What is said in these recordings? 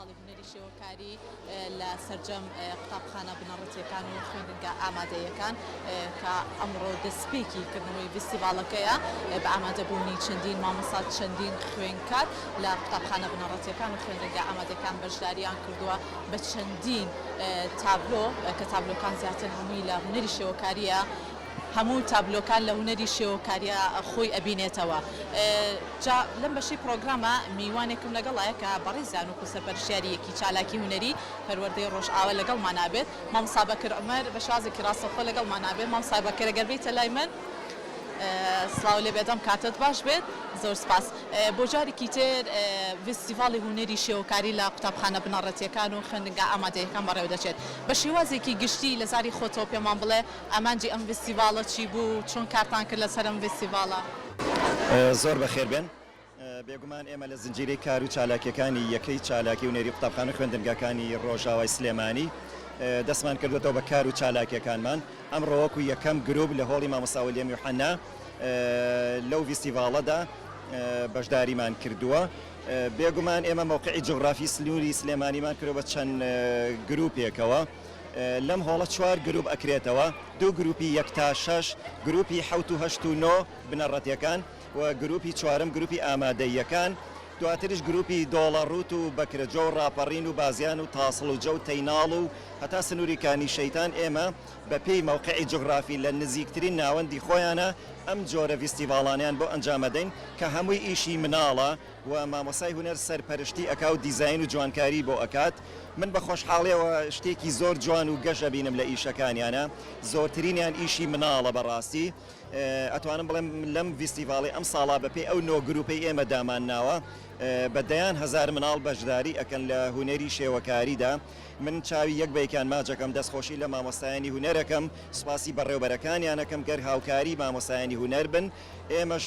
ڤیستیڤاڵی هونەری شێوەکاری لە سەرجەم قوتابخانە بنەڕەتییەکان و خوێندنگا ئامادەییەکان کە ئەمڕۆ دەستپێکی کردنەوەی ڤیستیڤاڵەکەیە بە ئامادەبوونی چەندین مامۆستا چەندین خوێندکار لە قوتابخانە بنەڕەتییەکان و خوێندنگا ئامادەکان بەشداریان کردووە بە چەندین تابلۆ کە تابلۆکان زیاتر هەمووی لە هونەری شێوەکارییە. هەموو تابلۆکان لە هونەری شێوەکارییا خۆی ئەبینێتەوە. جا لەم بەشەی پڕۆگرامە میوانێکم لەگەڵایە کە بەڕێزیان وەکو سەرپەرشتیاری یەکی چالاکی هونەری پەروەردەی ڕۆژئاوا لەگەڵمانا بێت. مامۆستا بەکر عومەر بە شێوازێکی ڕاستەوخۆ لەگەڵمانا بێت. مامۆستا بەکر ئەگەر بێیتە لای من سڵاو لێ بێت ئەم کاتەت باش بێت. زۆر سپاس. بۆ جارێکی تر ڤیستیڤاڵی هونەری شێوەکاری لە قوتابخانە بنەڕەتییەکان و خوێندنگا ئامادەییەکان بەڕێوەدەچێت. بە شێوازێکی گشتی لە زاری خۆتەوە پێمان بڵێ ئامانجی ئەم ڤیستیڤاڵە چی بوو و چۆن کارتان کرد لەسەر ئەم ڤیستیڤاڵە؟ زۆر بەخێر بێن. بێگومان ئێمە لە زنجیرەی کار و چالاکییەکانی یەکەی چالاکی هونەری قوتابخانە و خوێندنگاکانی ڕۆژاوای سلێمانی دەستمان کردووەتەوە بە کار و چالاکییەکانمان. ئەمڕۆ وەکو یەکەم گروپ لە هۆڵی مامۆستا ولیەم یوحەنا لەو ڤیستیڤاڵەدا بەشداریمان کردووە. بێگومان ئێمە مەوقعی جوغرافی سنووری سلێمانیمان کردووە بە چەند گروپێکەوە. لەم هۆڵە چوار گروپ ئەکرێتەوە، دوو گروپی یەک تا شەش، گروپی حەوت و هەشت و نۆ بنەڕەتیەکان و گروپی چوارەم گروپی ئامادەییەکان، دواتریش گروپی دۆڵەڕووت و بەکرەجۆ و ڕاپەڕین و بازیان و تاسڵوجە و تەیناڵ و هەتا سنووری کانی شەیتان، ئێمە بە پێی مەوقعی جوگرافی لە نزیکترین ناوەندی خۆیانە ئەم جۆرە ڤیستیڤاڵانەیان بۆ ئەنجامەدەین کە هەمووی ئیشی مناڵە و مامۆستای هونەر سەرپەرشتی ئەکا و دیزاین و جوانکاری بۆ ئەکات من بە خۆشحاڵیەوە شتێکی زۆر جوان و گەش ئەبینم لە ئیشەکانیانا زۆرترینیان ئیشی مناڵە بەڕاستی ئەتوانم بڵێم لەم ڤیستیڤاڵی ئەم ساڵا بەپێی ئەو نۆ گروپەی ئێمە دامانناوە بە دەیان هەزار مناڵ بەشداری ئەکەن لە هونەری شێوەکاریدا من چاوی یەک بە یەکیان ماچەکەم دەستخۆشی لە مامۆستایانی هونەرەکەم سوپاسی بەڕێوبەرەکانیان ئەکەم گەر هاوکاری مامۆستایانی هونەر بن ئێمەش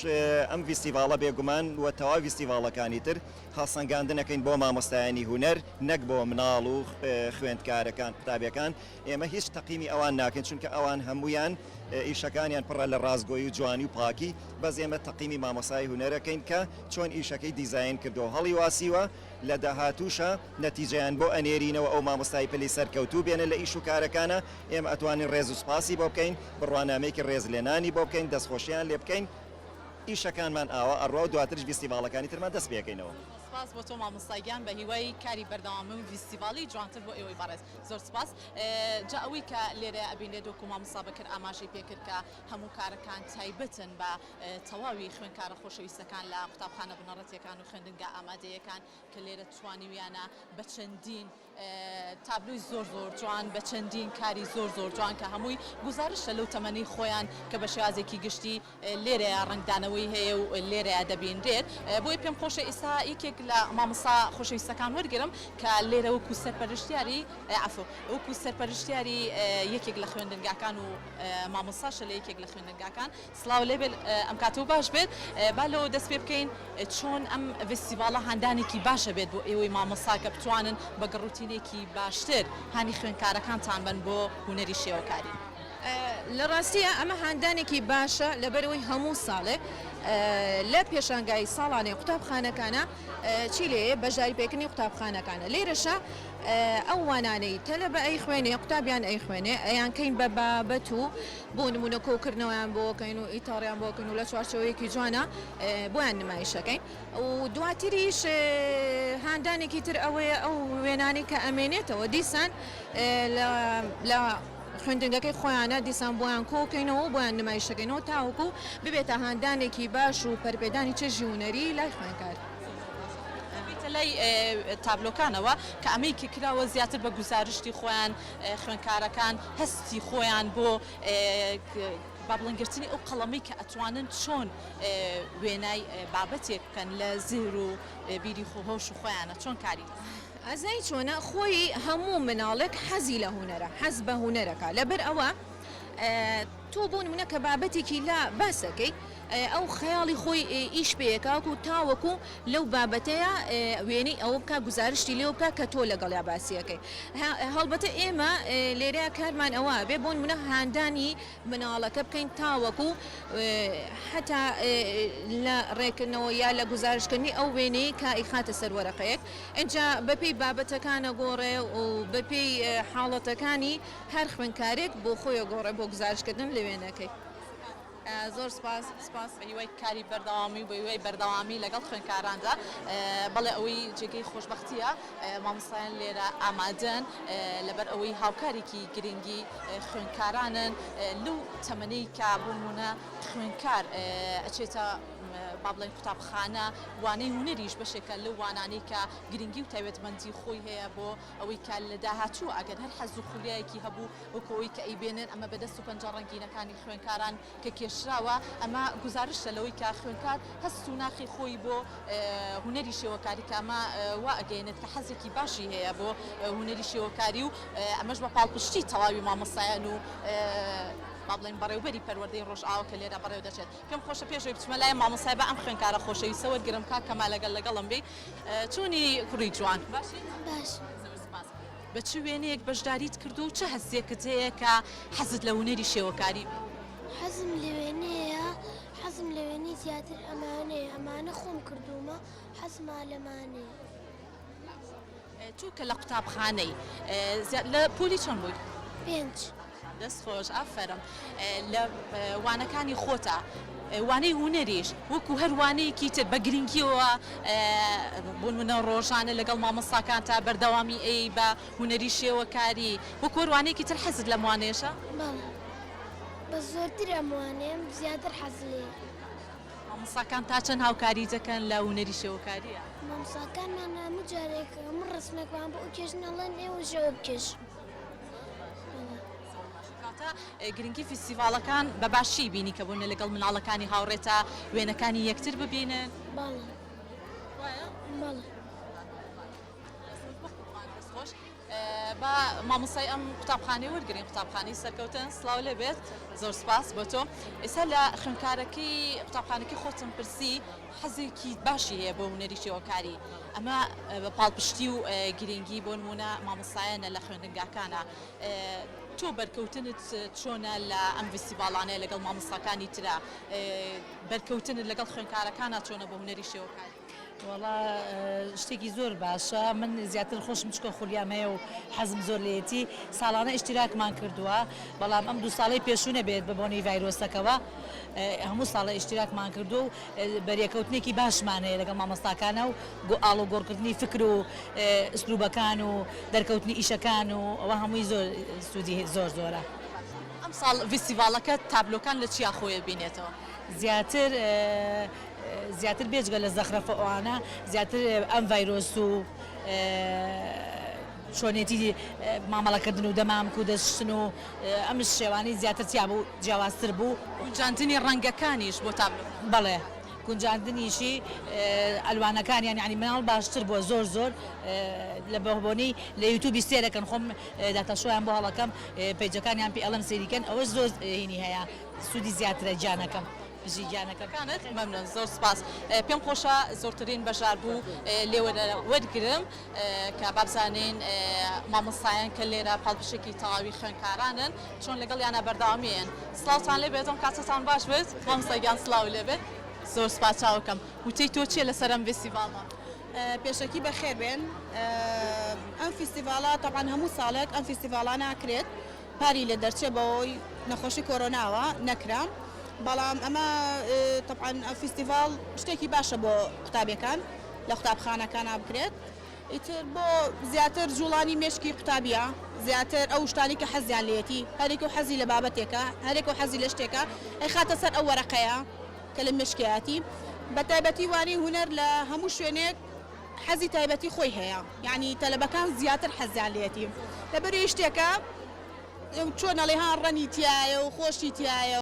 ئەم ڤیستیڤاڵە بێگومان و تەواوی ڤیستیڤاڵەکانی تر هەڵسەنگاندن ئەکەین بۆ مامۆستایانی هونەر نەک بۆ مناڵ و خوێندکارەکان قوتابیەکان ئێمە هیچ تەقیمی ئەوان ناکەین چونکە ئەوان هەموویان ئیشەکانیان پڕە لە ڕاستگۆیی و جوانی و پاکی بەس ئێمە تەقیمی مامۆستای هونەر ئەکەین کە چۆن ئیشەکەی دیزاین کردووە هەڵیواسیوە لە داهاتووشا نەتیجەیان بۆ ئەنێرینەوە ئەو مامۆستای پلی سەرکەوتوو بێنە لە ئیش و کارەکانا ئێمە ئەتوانین ڕێز و سوپاسی بۆ بکەین بڕوانامەیەکی ڕێزلێنانی بۆ بکەین دەستخۆشیان لێ بکەین ئیشەکانمان ئاوا ئەڕوا و دواتریش ڤیستیڤاڵەکانی ترمان دەست پێکەینەوە. زۆر سوپاس بۆ تۆ مامۆستا گیان بە هیوای کاری بەردەوام و ڤیستیڤاڵی جوانتر بۆ ئێوەی بەڕێز زۆر سوپاس جا ئەوەی کە لێرە ئەبینرێت وەکو مامۆستا بەکر ئاماژەی پێکرد کە هەموو کارەکان تایبەتن بە تەواوی خوێندکارە خۆشەویستەکان لە قوتابخانە بنەڕەتیەکان و خوێندنگا ئامادەیەکان کە لێرە توانیویانە بە چەندین تابلۆی زۆر زۆر جوان بە چەندین کاری زۆر زۆر جوان کە هەمووی گوزارشتە لەو تەمەنەی خۆیان کە بە شێوازێکی گشتی لێرەیا ڕەنگدانەوەی هەیە و لێرەیا دەبینرێت بۆیە پێم خۆشە ئیستا یەکێک لە مامۆستا خۆشەویستەکان وەرگرم کە لێرە وەکو سەرپەرشتیاری عەفو وەکو سەرپەرشتیاری یەکێک لە خوێندنگاکان و مامۆستاشە لە یەکێک لە خوێندنگاکان سڵاو لێبێت ئەم کاتەو باش بێت با لەوە دەست پێ بکەین چۆن ئەم ڤیستیڤاڵە هاندانێکی باشە بێت بۆ ئێوەی مامۆستا کە بتوانن بە گڕوتینێکی باشتر هانی خوێندکارەکانتان بەن بۆ هونەری شێوەکاری؟ لە ڕاستیا ئەمە هاندانێکی باشە لەبەرئەوەی هەموو ساڵێ لە پێشانگای ساڵانەی قوتابخانەکانا چی لێیە بەشداری پێکردنی قوتابخانەکانە لێرەشا ئەو وانانەی تەلەبە ئەیخوێنێ قوتابیان ئەیخوێنێ ئەیانکەین بە بابەت و بۆ نموونە کۆکردنەوەیان بۆ ئەکەین و ئیتاڕیان بۆ ئەکەین و لە چوارچێوەیەکی جوانە بۆیان نمایش ئەکەین و دواتریش هاندانێکی تر ئەوەیە ئەو وێنانەی کە ئەمێنێتەوە دیسان لە خوێندنگەکەی خۆیانە دیسان بۆیان کۆکەینەوە و بۆیان نمایش دەکەینەوە تاوەکو ببێتە هاندانێکی باش و پەرپێدانی چێژی هونەری لای خوێندکار. بێیتە لای تابلۆکانەوە کە ئەمەی کە کراوە زیاتر بە گوزارشتی خۆیان خوێندکارەکان هەستی خۆیان بۆ با بڵێن گرتنی ئەو قەڵەمەی کە ئەتوانن چۆن وێنای بابەتێک بکەن لە زهر و بیری خۆ هۆش و خۆیانە چۆن کاری لەسەر. ئەزانی چۆنە خۆی هەموو مناڵێک حەزی لە هونەرە حەز بە هونەرەکا لەبەر ئەوە تۆ بۆ نمونە کە بابەتێکی لا باسەکەی. ئەو خەیاڵی خۆی ئیش پێ ئەکا و تاوەکو لەو بابەتەیا وێنەی ئەوە بکا گوزارشتی لێوە بکا کە تۆ لەگەڵیا باسی ئەکەی. هەڵبەتە ئێمە لێرەیا کارمان ئەوە ئەبێ بۆ نمونە هاندانی مناڵەکە بکەین تاوەکو حەتا لە ڕێکردنەوە یا لە گوزارشتکردنی ئەو وێنەیەی کە ئەیخاتە سەر وەرەقەیەک ئینجا بەپێی بابەتەکان ئەگۆڕێ و بەپێی حاڵەتەکانی هەر خوێندکارێک بۆ خۆی ئەگۆڕێ بۆ گوزارشتکردن لە وێنەکەی. زۆر سپاس سپاس بە هیوای کاری بەردەوامی و بە هیوای بەردەوامی لەگەڵ خوێندکاراندا بەڵێ ئەوەی جێگەی خۆشبەختیە مامۆستایان لێرە ئامادەن لەبەر ئەوەی هاوکارێکی گرنگی خوێندکارانن لەو تەمەنەی کە بۆ نمونە خوێندکار ئەچێتە با بڵێین قوتابخانە وانەی هونەریش بەشێکە لەو وانانەی کە گرنگی و تایبەتمەندی خۆی هەیە بۆ ئەوەی کە لە داهاتوو ئەگەر هەر حەز و خولیایەکی هەبوو وەکو ئەوەی کە ئەیبێنن ئەمە بە دەست و پەنجە ڕەنگینەکانی خوێندکاران کە کێشراوە ئەمە گوزارشتە لەوەی کە خوێندکار هەست و ناخی خۆی بۆ هونەری شێوەکاری کە ئەمە وا ئەگەیەنێت کە حەزێکی باشی هەیە بۆ هونەری شێوەکاری و ئەمەش بە پاڵپشتی تەواوی مامۆستایان و با بڵێین بەڕێوبەری پەروەردەی ڕۆژئاوا کە لێرە بەڕێوە دەچێت. پێم خۆشە پێش ئەوەی بچمە لای مامۆستای با ئەم خوێندکارە خۆشەویستە وەرگرم کاک کەمال ئەگەر لەگەڵم بی چۆنی کوڕی جوان باشی؟ باشم. زۆر سوپاس. بە چ وێنەیەک بەشداریت کردووە و چ هەستێکت هەیە کە حەزت لە هونەری شێوەکاری بێت؟ حەزم لە وێنەیە حەزم لە وێنەی زیاتر ئەمانەیە ئەمانە خۆم کردوومە حەزما لەمانەیە. تۆ کە لە قوتابخانەی لە پۆلی چەند بووی؟ پێنج. دەست خۆش ئافەرم لە وانەکانی خۆتا وانەی هونەریش وەکو هەر وانەیەکی تر بە گرنگیەوە بۆ نمونە ڕۆژانە لەگەڵ مامۆستاکانتا بەردەوامی ئەی بە هونەری شێوەکاری وەکو هەر وانەیەکی تر حەزت لەم وانەیەشە؟ بەڵێ بەس زۆرتر ئەم وانەیەم زیاتر حەز لێیە. مامۆستاکان تا چەند هاوکاری دەکەن لە هونەری شێوەکارییا؟ مامۆستاکانمان هەموو جارێک هەموو ڕەسمێکمان بۆ ئەکێشن ئەڵێن ئێوەش ئەوە بکێشن. زۆر باشە کەواتە گرنگی فیستیڤاڵەکان بە باشی بینی کە بۆنە لەگەڵ مناڵەکانی هاوڕێتا وێنەکانی یەکتر ببینن؟ بەڵێ. وایە؟ بەڵێ. دەست خۆش. با مامۆستای ئەم قوتابخانەی وەرگرین قوتابخانەی سەرکەوتن سڵاو لێبێت زۆر سپاس بۆ تۆ ئێستا لە خوێندکارەکەی قوتابخانەکەی خۆتم پرسی حەزێکی باشی هەیە بۆ هونەری شێوەکاری ئەمە بە پاڵپشتی و گرنگی بۆ نمونە مامۆستایانە لە خوێندنگاکانە تۆ بەرکەوتنت چۆنە لە ئەم ڤیستیڤاڵانەیە لەگەڵ مامۆستاکانی ترا بەرکەوتنت لەگەڵ خوێندکارەکانە چۆنە بۆ هونەری شێوەکاری؟ وەڵا شتێکی زۆر باشە من زیاتر خۆشم چکە خولیام هەیە و حەزم زۆر لێیەتی ساڵانە ئیشتیراکمان کردووە بەڵام ئەم دوو ساڵەی پێشوو نەبێت بە بۆنەی ڤایرۆسەکەوە هەموو ساڵە ئیشتیراکمان کردووە و بەرێکەوتنێکی باشمان هەیە لەگەڵ مامۆستاکانە و ئاڵوگۆڕکردنی فکر و ئسلوبەکان و دەرکەوتنی ئیشەکان و ئەوە هەمووی زۆر سوودی زۆر زۆرە. ئەمساڵ ڤیستیڤاڵەکە تابلۆکان لە چیا خۆی بینێتەوە؟ زیاتر زیاتر بێجگە لە زەخرەفە ئەوانە زیاتر ئەم ڤایرۆس و چۆنێتی مامەڵەکردن و دەمامک و دەستشتن و ئەم شێوانەی زیاتر تیا بوو جیاوازتر بوو. گونجاندنی ڕەنگەکانیش بۆ تابلۆکان. بەڵێ گونجاندنیشی ئەلوانەکانیان یانی مناڵ باشتر بووە زۆر زۆر لە بەبۆنەی لە یوتوبی سێرەکەن خۆم داتاشۆیان بۆ هەڵەکەم پەیجەکانیان پێ ئەڵێم سەیریکەن ئەوەش زۆر هینی هەیە سوودی زیاترە گیانەکەم. بژی گیانەکەم. کانت مەمنون زۆر سپاس پێم خۆشە زۆرترین بەشداربوو لێوەرە وەرگرم کە بابزانین مامۆستایان کە لێرە پاڵپشێکی تەواوی خوێندکارانن چۆن لەگەڵیانە بەردەوامین سڵاوتان لێ بێت ئەم کاتەتان باش بێت مامۆستا گیان سڵاو لێ بێت زۆر سپاس چاوەکەم وتەی تۆ چییە لەسەر ئەم ڤیستیڤاڵە؟ پێشەکی بەخێر بێن ئەم فیستیڤاڵە تەبعەن هەموو ساڵێک ئەم فیستیڤاڵانە ئەکرێت پاری لێ دەرچێ بەهۆی نەخۆشی کۆرۆناوە نەکرا بەڵام ئەمە تەبعەن فیستیڤاڵ شتێکی باشە بۆ قوتابیەکان لە قوتابخانەکانا بکرێت ئیتر بۆ زیاتر جوڵانی مێشکی قوتابیە زیاتر ئەو شتانی کە حەزیان لێتی هەرێکە و حەزی لە بابەتێکە هەرێکە و حەزی لە شتێکە ئەیخاتە سەر ئەو وەرەقەیە کە لە مێشکیایەتی بە تایبەتی وانەی هونەر لە هەموو شوێنێک حەزی تایبەتی خۆی هەیە یانی تەلەبەکان زیاتر حەزیان لێتی لەبەرئەوەی شتێکە چۆن ئەڵێ ها ڕەنگی تیایە و خۆشی تیایە.